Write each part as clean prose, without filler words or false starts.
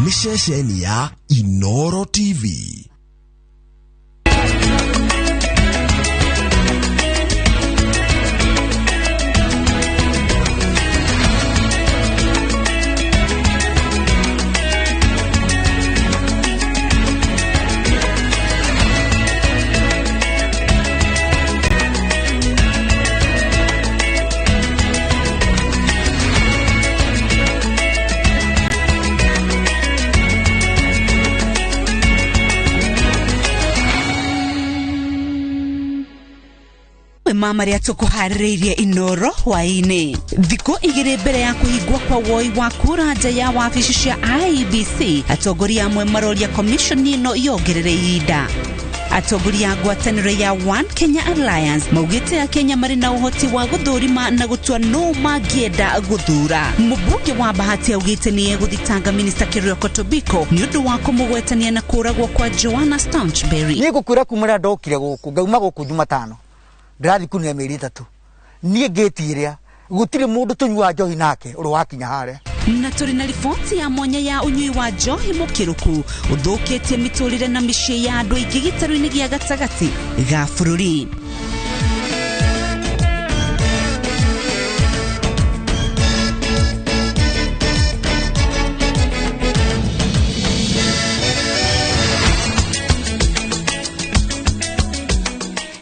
Nĩ ceceni ya Inoro TV. Ma marĩa tũkũharĩrĩirie Inoro hwaĩ-inĩ. Thikũ 2 mbere ya kũhingwo kwa woi wa kura nja ya wabici cia IEBC, atongoria amwe maroria commission ĩno yongerere ihinda. Atongoria a ngwatanĩro ya One Kenya Alliance maugĩte Akenya marĩ na ũhoti wa gũthũrima na gũtua nũ mangĩenda gũthura. Mũmbunge wa Bahati augĩte nĩ egũthitanga Minister Kerioko Tobiko nĩ ũndũ wa kũmũgwetania na kũragwo kwa Joanna Staunchberry. Niĩ ngũkwĩra kuma rĩrĩa ndokire gũkũ, ngauma gũkũ Jumatano, ndĩrathiĩ kunia mĩeri 3. Niĩ ngĩti ĩrĩa gũtirĩ mũndũ tũnyuaga njohi nake ũrĩ wakinya harĩa. Na tũrĩ na riboti ya mwanya ya ũnyui wa njohi mũkĩrũku ũthũkĩtie mĩtũrĩre na mĩciĩ ya andũ aingĩ gĩtarũ-inĩ gĩa gatagatĩ ga bũrũri.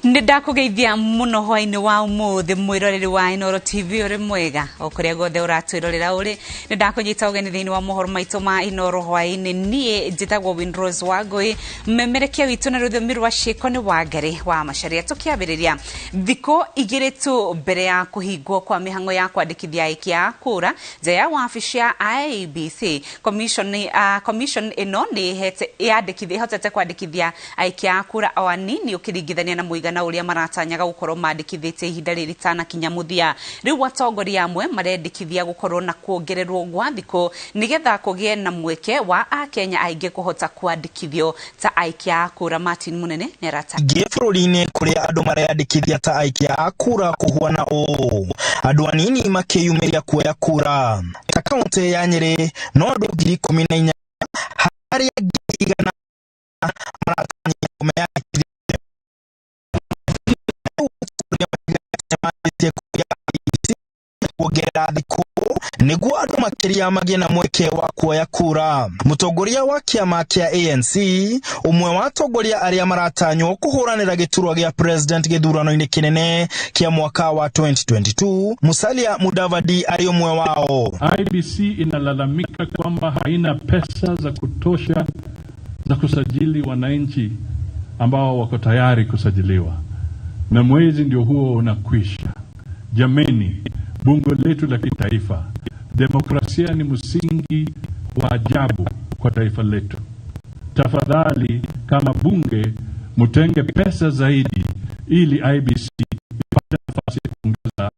Nĩ ndakũgeithia mũno hwaĩ-inĩ wa ũmũthĩ mwĩroreri wa Inoro TV ũrĩ mwega o kũrĩa guothe ũratwĩrorera ũrĩ. Nĩ ndakũnyita ũgeni thĩinĩ wa mohoro maitũ ma Inoro hwaĩ-inĩ. Niĩ njĩtagwo Winrose Wangũi, mmemerekia witũ na rũthiomi rwa ciĩko nĩ Wangari wa Macharia. Tũkĩambĩrĩria thikũ 2 tu mbere ya kũhingwo kwa mĩhang'o ya kwandĩkithia aikia a kura nja ya wabici ya IEBC, commission ĩno nĩ ĩhotete kwandĩkithia aikia a kura o anini ũkĩringithania na mũigana ũrĩa maratanyaga gũkorwo mandĩkithĩtie ihinda rĩrĩ rĩtanakinya mũthia. Rĩu atongoria amwe marendĩkithia gũkorwo na kuongererwo gwa thikũ nĩgetha kũgĩe na mweke wa Akenya aingĩ kũhota kwandĩkithio ta aikia a kura. Martin Munene nĩarata Ingĩ bũrũri-inĩ kũrĩa andũ mareyandĩkithia ta aikia a kura kũhuana ũũ, andũ anini makĩyumĩria kuoya kura ta kaũntĩ ya Nyĩrĩ no andũ 14,000 harĩa 100,000 maratanywo meyandĩkithie. Kuongerera thikũ nĩguo andũ makĩria magĩe na mweke wa kuoya kura. Mũtongoria wa kĩama kĩa ANC, ũmwe wa atongoria arĩa maratanywo kũhũranĩra gĩturwa gĩa president gĩthurano-inĩ kĩnene kĩa mwaka wa 2022, Musalia Mudavadi arĩ ũmwe wao. IEBC inalalamika kwamba haina pesa za kutosha za kusajili wananchi ambao wako tayari kusajiliwa, na mwezi ndio huo unakwisha. Jameni, bunge letu la kitaifa, demokrasia ni msingi wa ajabu kwa taifa letu. Tafadhali kama bunge mutenge pesa zaidi ili IEBC ipate nafasi ya kuongeza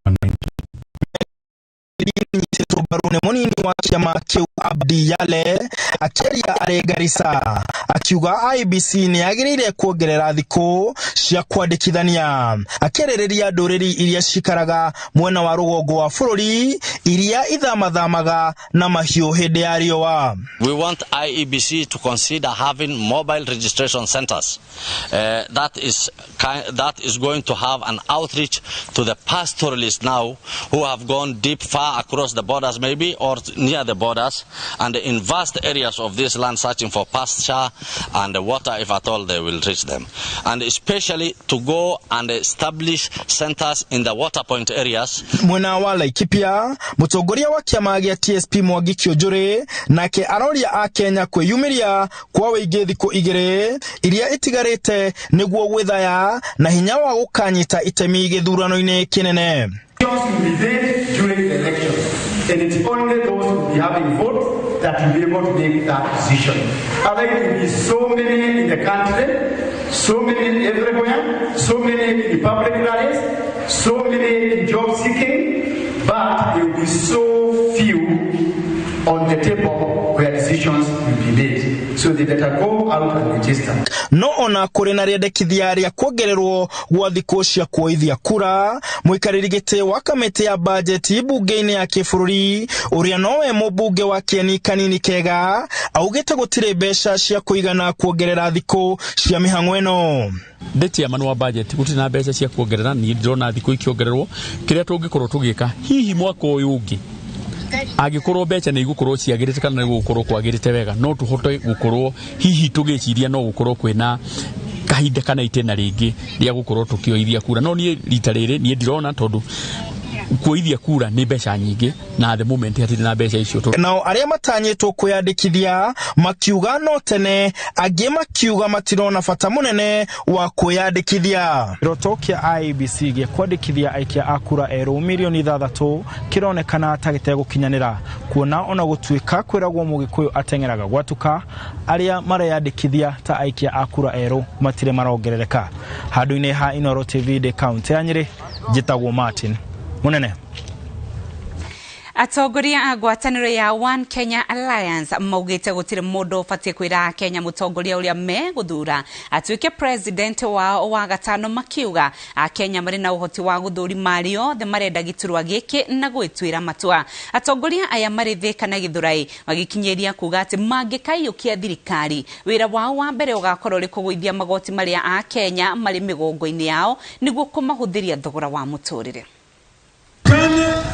wananchi. Nyitĩtwo mbaru nĩ mũnini wa kĩama kĩu Abdi Yale akĩaria arĩ Garissa akiuga IEBC nĩ yagĩrĩire kuongerera thikũ cia kwandĩkithania. Akĩarĩrĩria ndũrĩrĩ iria cikaraga mwena wa rũgongo wa bũrũri iria ithamathamaga na mahiũ hĩndĩ ya riũa. We want IEBC to consider having mobile registration centers. That is going to have an outreach to the pastoralists now who have gone deep far across the borders maybe or near the borders and in vast areas of this land searching for pasture and water if at all they will reach them, and especially to go and establish centers in the water point areas. Mwena wa Laikipia, mũtongoria wa kĩama gĩa TSP Mwangi Kĩũnjũrĩ nake aroria Akenya kwĩyumĩria kwa wĩingĩ thikũ 2 iria itigarĩte nĩguo gwĩthaya na hinya wa gũkanyita itemi gĩthurano-inĩ kĩnene. Will be made during the election, and it's only those who will be having votes that will be able to make that decision. Otherwise, there will be so many in the country, so many everywhere, so many in public rallies, so many in job seeking, but there will be so few on the table where decisions will be made. So they better go out and register. No ona kũrĩ na rĩendekithia rĩa kuongererwo gwa thikũ cia kuoithia kura, mũikarĩri gĩtĩ wa kamĩtĩ ya bajeti mbunge-inĩ ya kĩbũrũri ũrĩa nowe mũmbunge wa Kĩeni Kanini Kega augĩte gũtirĩ mbeca cia kũigana kuongerera thikũ cia mĩhang'o ĩno. Ndĩ chairman wa budget, gũtirĩ na mbeca cia kuongerera. Niĩ ndĩrona thikũ ikĩongererwo. Kĩrĩa tũngĩkorwo tũgĩka hihi mwaka ũyũ ũngĩ, angĩkorwo mbeca nĩ igũkorwo ciagĩrĩte kana nĩ gũgũkorwo kwagĩrĩte wega, no tũhote gũkorwo hihi tũgĩciria no gũkorwo kwĩna kahinda kana itĩna rĩngĩ rĩa gũkorwo tũkĩoithia kura. No niĩ rita rĩrĩ niĩ ndirona, tondũ kuoithia kura nĩ mbeca nyingĩ na the moment hatirĩ na mbeca icio. Nao arĩa matanyĩtwo kwĩyandĩkithia makiuga no tene, angĩ makiuga matirona bata mũnene wa kwĩyandĩkithia. Kĩroto kĩa IEBC gĩa kwandĩkithia aikia a kura erũ mirioni 6 kĩronekana ta gĩtegũkinyanĩra, kuona ona gũtuĩka kwĩragwo mũgĩkũyũ ateng'eraga gwatuka, arĩa mareyandĩkithia ta aikia a kura erũ matirĩ marongerereka. Handũ-inĩ ha Inooro TV ndĩ kaũntĩ ya Nyĩrĩ, njĩtagwo Martin Munene. Atongoria a ngwatanĩro ya One Kenya Alliance maugĩte gũtirĩ mũndũ ũbatiĩ kwĩra Kenya mũtongoria ũrĩa megũthura atuĩke president wao wa gatano, makiuga Akenya marĩ na ũhoti wa gũthũrima arĩa othe marenda gĩturwa gĩkĩ na gwĩtuĩra matua. Atongoria aya marĩ Thĩka na Gĩthũrai magĩkinyĩria kuga atĩ mangĩkaiyũkia thirikari, wĩra wao wa mbere ũgakorwo ũrĩ kũgũithia magoti marĩa Akenya marĩ mĩgongo-inĩ yao nĩguo kũmahũthĩria thogora wa mũtũrĩre.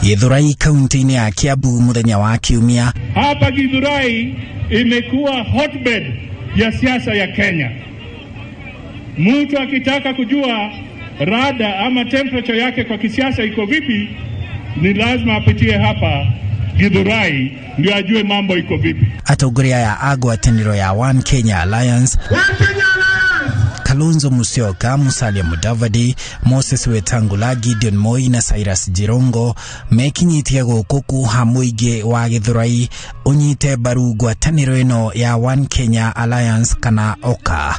Githurai kaunti-inĩ ya Kiambu mũthenya wa Kiumia. Hapa Githurai imekuwa hotbed ya siasa ya Kenya. Mtu akitaka kujua rada ama temperature yake kwa kisiasa iko vipi, ni lazima apitie hapa Githurai ndio ajue mambo iko vipi. Atongoria aya a ngwatanĩro ya One Kenya Alliance, Kalonzo Musyoka, Musalia Mudavadi, Moses Wetangula, Gideon Moi na Cyrus Jirongo, mekinyĩtie gũkũ kuha mũingĩ wa Gĩthũrai ũnyite mbaru ngwatanĩro ĩno ya One Kenya Alliance kana OKA.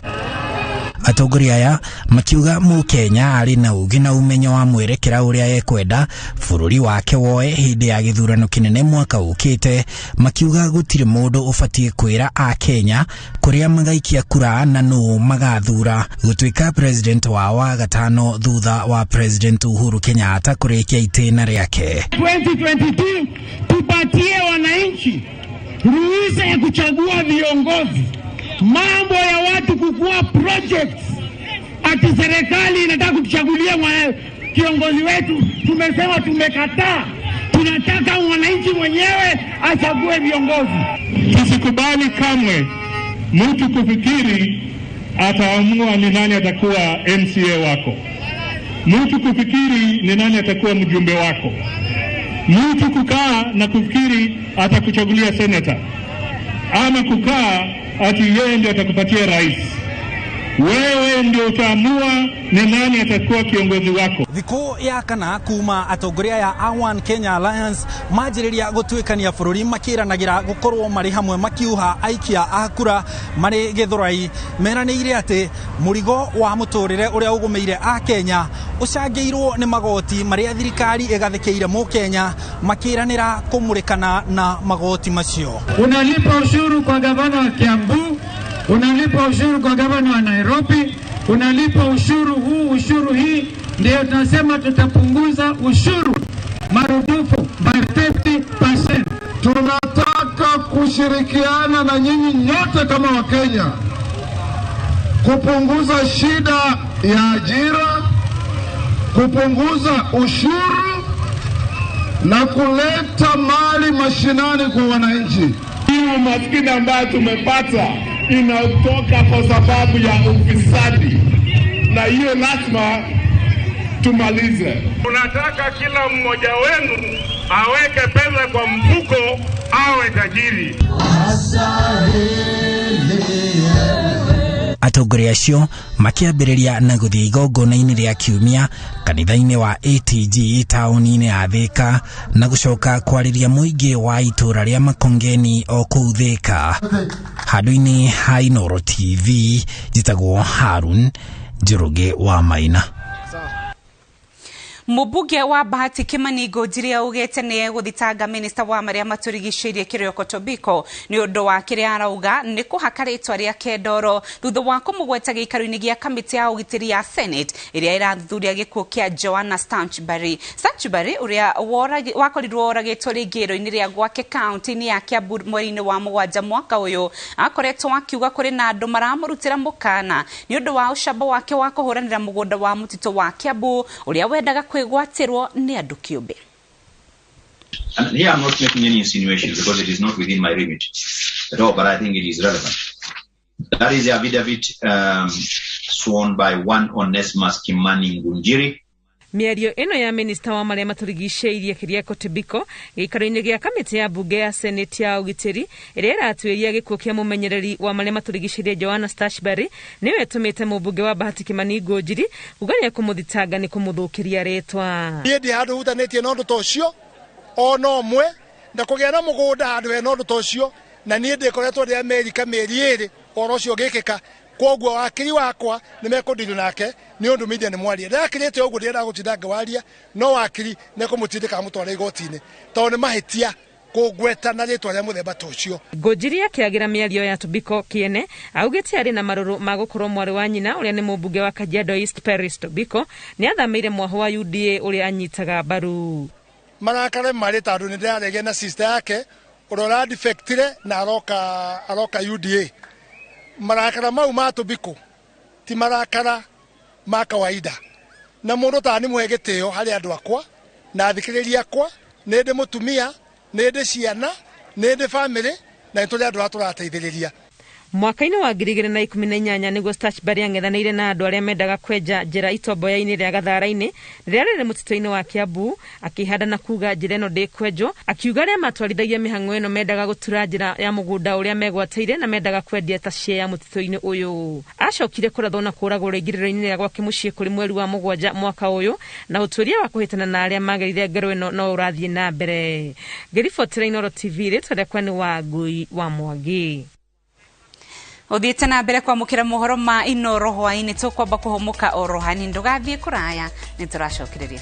Atongoria aya makiuga mũkenya arĩ na ũgĩ na ũmenyo wa mwerekera ũrĩa ekwenda bũrũri wake woe hĩndĩ ya gĩthurano kĩnene mwaka ũkĩte, makiuga gũtirĩ mũndũ ũbatiĩ kwĩra Akenya kũrĩa magaikia kura na nũ magathura gũtuĩka president wao wa gatano thutha wa President Uhuru Kenyatta kũrĩkia itĩna rĩake. 2022 tupatie wananchi ruhusa ya kuchagua viongozi. Mambo ya watu kukua projects ati serikali inataka kutuchagulia kiongozi wetu, tumesema tumekataa. Tunataka mwananchi mwenyewe achague viongozi. Tusikubali kamwe mtu kufikiri ataamua ni nani atakuwa MCA wako, mtu kufikiri ni nani atakuwa mjumbe wako, mtu kukaa na kufikiri atakuchagulia seneta, ama kukaa ati yeye ndio atakupatia rais. Wewe ndio utaamua ni nani atakuwa kiongozi wako. Thikũ ya kana kuma atongoria ya One Kenya Alliance manjĩrĩria gũtuĩkania bũrũri makĩranagĩra gũkorwo marĩ hamwe makiuha aikia a kura marĩ Gĩthũrai, meranĩire atĩ mũrigo wa mũtũrĩre ũrĩa ũgũmĩire Akenya ũcangĩirwo nĩ magoti marĩa thirikari ĩgathĩkĩire mũkenya, makĩranĩra kũmũrĩkana na magoti macio. Unalipa ushuru kwa gavana wa Kiambu, unalipa ushuru kwa gavana wa Nairobi, unalipa ushuru huu, ushuru hii. Ndio tunasema tutapunguza ushuru marudufu by 50%. Tunataka kushirikiana na nyinyi nyote kama Wakenya kupunguza shida ya ajira, kupunguza ushuru na kuleta mali mashinani kwa wananchi. Hii umaskini ambayo tumepata inatoka kwa sababu ya ufisadi, na hiyo lazima tumalize. Tunataka kila mmoja wenu aweke pesa kwa mfuko, awe tajiri. Atongoria acio makĩambĩrĩria na gũthiĩ igongona-inĩ rĩa Kiumia kanitha-inĩ wa ATG taũni-inĩ ya Thĩka na gũcoka kwarĩria mũingĩ wa itũũra rĩa Makongeni o kũu Thĩka. Handũ-inĩ ha Inooro TV, njĩtagwo Harun Njoroge wa Maina. Mũmbunge wa Bahati Kimani Ngunjiri augĩte nĩ egũthitanga minista wa marĩa matũrigicĩirie Kĩrĩoko Tobiko nĩ ũndũ wa kĩrĩa arauga nĩ kũhaka rĩtwa rĩake ndoro thutha wa kũmũgweta gĩikaro-inĩ gĩa kamĩtĩ ya ũgitĩri ya Senate ĩrĩa ĩrathuthuria gĩkuũ kĩa Joanna Stanchbury. Stanchbury ũrĩa wakorirwo oragĩtwo rĩngĩro-inĩ rĩa gwake kaunti-inĩ ya Kiambu mweri-inĩ wa 7 mwaka ũyũ akoretwo akiuga kũrĩ na andũ maramũrutĩra mũkana nĩ ũndũ wa ũcamba wake wa kũhũranĩra mũgũnda wa mũtitũ wa Kiambu ũrĩa wendaga kwĩgwatĩrwo nĩ andũ kĩũmbe. And here I'm not making any insinuations because it is not within my remit at all, but I think it is relevant. That is the affidavit sworn by one Onesmus Kimani Ngunjiri. Mĩario ĩno ya minista wa marĩa matũrigicĩirie Kĩrĩako Tobiko gĩikaro-inĩ gĩa kamĩtĩ ya mbunge ya Senate ya ũgitĩri ĩrĩa ĩratuĩria gĩkuũ kĩa mũmenyereri wa marĩa matũrigicĩirie Joanna Stashbury nĩwe ĩtũmĩte mũmbunge wa Bahati Kimani Ngunjiri kuga nĩekũmũthitanga nĩ kũmũthũkĩria rĩtwa. Niĩ ndi handũ hutanĩtie na ũndũ ta ũcio ona ũmwe na kũgĩa na mũgũnda handũ hena ũndũ ta ũcio na niĩ ndĩkoretwo ndĩ Amerika mĩeri 2 ũhoro ũcio ũgĩkĩka. Koguo wakiri wakwa nĩ mekũndiru nake nĩ ũndũ media nĩ mwaria ndakirĩte ũguo ndĩrenda gũtinda ngĩwaria no wakiri nĩ kũmũtindĩka amũtware igoti-inĩ tondũ nĩ mahĩtia kũngweta na rĩtwa rĩa mũthemba ta ũcio. Ngunjiri akĩagĩra mĩario ya Tobiko kĩene augĩte arĩ na marũrũ ma gũkorwo mwarĩ wa nyina ũrĩa nĩ mũmbunge wa Kajiado East Paris Tobiko nĩ athamĩire mwaho wa UDA ũrĩa anyitaga mbaru. Marakara marĩ tondũ nĩ ndĩraregia na sister yake ũrĩa ũradefectire na aroka UDA. Marakara mau ma Tobiko ti marakara ma kawaida na mũndũ ta nĩ mũhe gĩtĩo harĩ andũ akwa na athikĩrĩria akwa nĩ ndĩ mũtumia nĩ ndĩ ciana nĩ ndĩ family na nĩ tũrĩ andũ arĩa tũrateithĩrĩria. Mwaka-inĩ wa 2018 nĩguo Stashbury ang'ethanĩire na andũ arĩa mendaga kwenja njĩra itomboya-inĩ rĩa Gathara-inĩ rĩrĩa rĩrĩ mũtitũ-inĩ wa Kiambu akĩhanda na kuga njĩra ĩno ndĩkwenjwo akiuga arĩa matwarithagia mĩhang'o ĩno mendaga gũtura njĩra ya mũgũnda ũrĩa megwatĩire na mendaga kwendia ta share ya mũtitũ-inĩ ũyũ. Acokire kũrathwo na kũragwo rĩingĩrĩro-inĩ rĩa gwake mũciĩ kũrĩ mweri wa 7 mwaka ũyũ na ũtuĩria wa kũhĩtana na arĩa magerire ngero ĩno no ũrathiĩ na mbere. Ngĩribotera Inooro TV rĩtwa rĩakwa nĩ Wangui wa Mwangi. Uthiĩte na mbere kwamũkĩra mohoro ma Inooro hwaĩ-inĩ tũkwamba kũhũmũka oro hanini ndũgathiĩ kũraya nĩ tũracokereria.